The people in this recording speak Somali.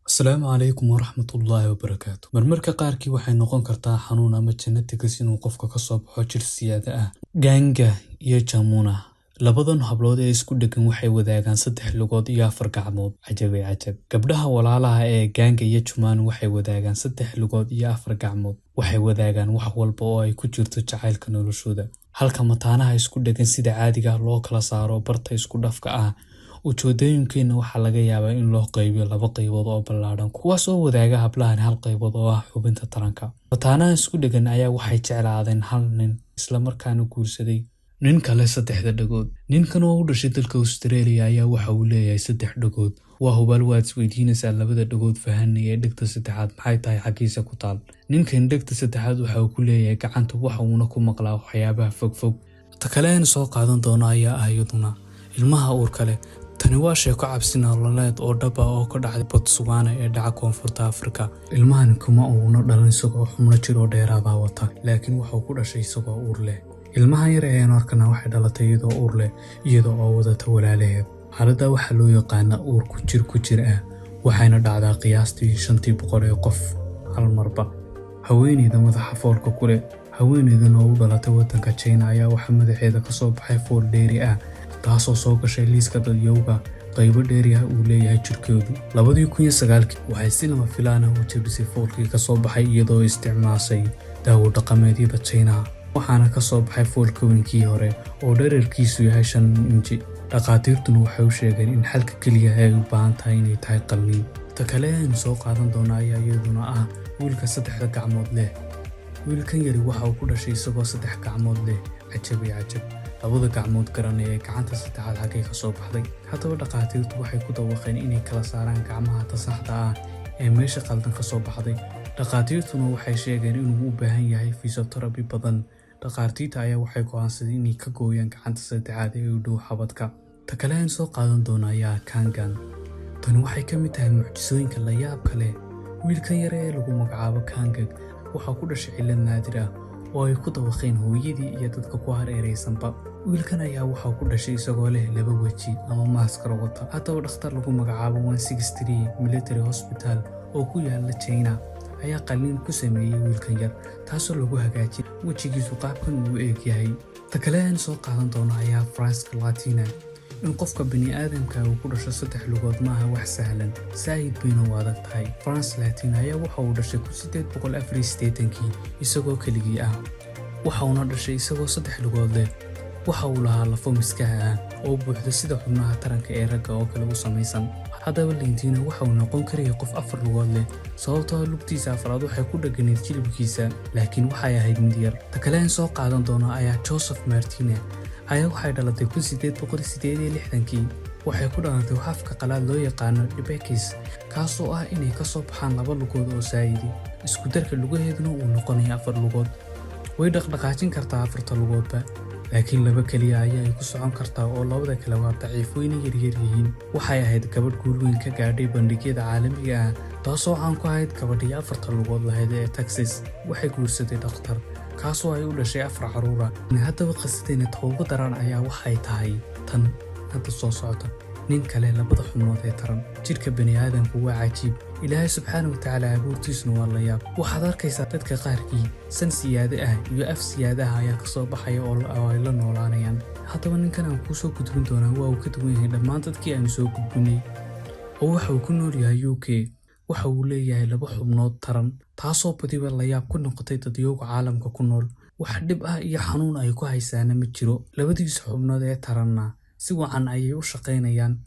Asalaamu calaykum waraxmatullaahi wabarakaatu. Marmarka qaarkii waxay noqon kartaa xanuun ama genetics inuu qofka ka soo baxo jir siyaada ah. Ganga iyo Jamuna, labadan hablood ee isku dheggan, waxay wadaagaan saddex lugood iyo afar gacmood. Cajabay cajab! Gabdhaha walaalaha ee Ganga iyo Jamuna waxay wadaagaan saddex lugood iyo afar gacmood. Waxay wadaagaan wax walba oo ay ku jirto jacaylka noloshooda. Halka mataanaha isku dheggan sida caadiga ah loo kala saaro barta isku dhafka ah, ujeedooyinkeena waxaa laga yaabaa in loo qaybiyo laba qaybood oo ballaadhan, kuwaas oo wadaaga hablahan hal qaybood oo ah xubinta taranka. Mataanaha isku dheggan ayaa waxay jeclaadeen hal nin, isla markaana guursaday nin kale saddexda dhagood. Ninkan oo u dhashay dalka Australia ayaa waxa uu leeyahay saddex dhagood. Waa hubaal waad isweydiinaysaa, labada dhagood fahanay ee dhegta saddexaad maxay tahay, xaggiisa ku taal? Ninkan dhegta saddexaad waxa uu ku leeyahay gacanta, waxa uuna ku maqlaa waxyaabaha fogfog. Ta kale aynu soo qaadan doono ayaa ah iyaduna ilmaha uurka leh. Tani waa sheeko cabsi nololeed oo dhab ah oo ka dhacday Botswana ee dhaca Koonfurta Afrika. Ilmahan kuma uuna dhalan isagoo xubno jir oo dheeraad ah wata, laakiin wuxuu ku dhashay isagoo uur leh. Ilmahan yar ee aynu arkanaa waxay dhalatay iyadoo uur leh, iyadoo oo wadata walaalaheed. Xaaladda waxaa loo yaqaanaa uur ku jir ku jir ah, waxayna dhacdaa qiyaastii 500 ee qof hal marba. Haweeneyda madaxa foolka ku leh. Haweeneydan oo u dhalatay waddanka China ayaa waxaa madaxeeda ka soo baxay fool dheeri ah, taasoo soo gashay liiska dadyowga qaybo dheeri ah uu leeyahay jirkoodu. 2009-kii waxay si lama filaan ah u jebisay foolkii ka soo baxay iyadoo isticmaashay daawo dhaqameedyada China, waxaana ka soo baxay foolka weynkii hore oo dhererkiisu yahay 5 inji. Dhakhaatiirtuna waxay u sheegeen in xalka keliya ay u baahan tahay inay tahay qalliin. Ta kale aynu soo qaadan doono ayaa iyaduna ah wiilka saddexda gacmood leh. Wiilkan yari waxa uu ku dhashay isagoo saddex gacmood leh. Cajabay cajab! Labada gacmood garanaya ee gacanta saddexaad xaggay ka soo baxday? Haddaba dhakhaatiirtu waxay ku dawaqeen inay kala saaraan gacmaha ta saxda ah ee meesha qaldan ka soo baxday. Dhakhaatiirtuna waxay sheegeen inuu u baahan yahay physiotherapy badan. Dhakhaatiirta ayaa waxay go'aansadeen inay ka gooyaan gacanta saddexaad ee u dhow xabadka. Ta kale aan soo qaadan doono ayaa Kangan. Tani waxay ka mid tahay mucjisooyinka la yaabka leh. Wiilkan yar ee lagu magacaabo Kangag waxaa ku dhashay cillad naadir ah oo ay ku dawaqeen hooyadii iyo dadka ku hareeraysanba. Wiilkan ayaa waxaa ku dhashay isagoo leh laba weji ama maaskaro wata. Haddaba dhakhtar lagu magacaabo 163 Military Hospital oo ku yaala China ayaa qalliin ku sameeyey wiilkan yar, taasoo lagu hagaajiyay wejigiisu qaabkan uu u eg yahay. Ta kale aan soo qaadan doono ayaa Franska Latina. In qofka bini'aadamka uu ku dhasho saddex lugood maaha wax sahlan, saa'id bayna u adag tahay. France Latina ayaa waxa uu dhashay 1884-kii isagoo keligii ah, waxa uuna dhashay isagoo saddex lugood leh. Waxa uu lahaa lafo miskaha ah oo buuxda, sida xubnaha taranka ee ragga oo kale u samaysan. Haddaba Lentina waxa uu noqon karayay qof afar lugood leh, sababtoo ah lugtiisa afraad waxay ku dheganayd jilibkiisa, laakiin waxay ahayd mid yar. Ta kale aan soo qaadan doono ayaa Joseph Martina ayaa waxay dhalatay 1868-kii. Waxay ku dhalatay wax afka qalaad loo yaqaano dipakis, kaasoo ah inay ka soo baxaan laba lugood oo saayidi, isku darka lugaheeduna uu noqonayo afar lugood. Way dhaqdhaqaajin kartaa afarta lugoodba, laakiin laba keliya ayaa ay ku socon kartaa oo labada kale waa daciif, weyna yaryar yihiin. Waxay ahayd gabadh guul weyn ka gaadhay bandhigyada caalamiga ah, taasoo caan ku ahayd gabadhii afarta lugood lahayd ee Texas. Waxay guursatay dhakhtar, kaasoo ay u dhashay afar carruura. Haddaba qisadeena ta ugu daran ayaa waxay tahay tan hadda soo socota: nin kale labada xubnood ee taran. Jidhka bani'aadamku waa cajiib, Ilaahay subxaana wa tacaala abuurtiisuna waa la yaab. Waxaad arkaysaa dadka qaarkii san siyaade ah iyo af siyaade ah ayaa kasoo baxaya oo ay la noolaanayaan. Haddaba ninkan aan kuu soo gudbin doonaa waa uu ka duwan yahay dhammaan dadkii aanu soo gudbinay, oo waxa uu ku nool yahay UK. Waxa uu leeyahay laba xubnood taran, taasoo badiba la yaab ku noqotay dadyowga caalamka ku nool. Wax dhib ah iyo xanuun ay ku haysaana ma jiro. Labadiisa xubnood ee taranna si wacan ayay u shaqaynayaan.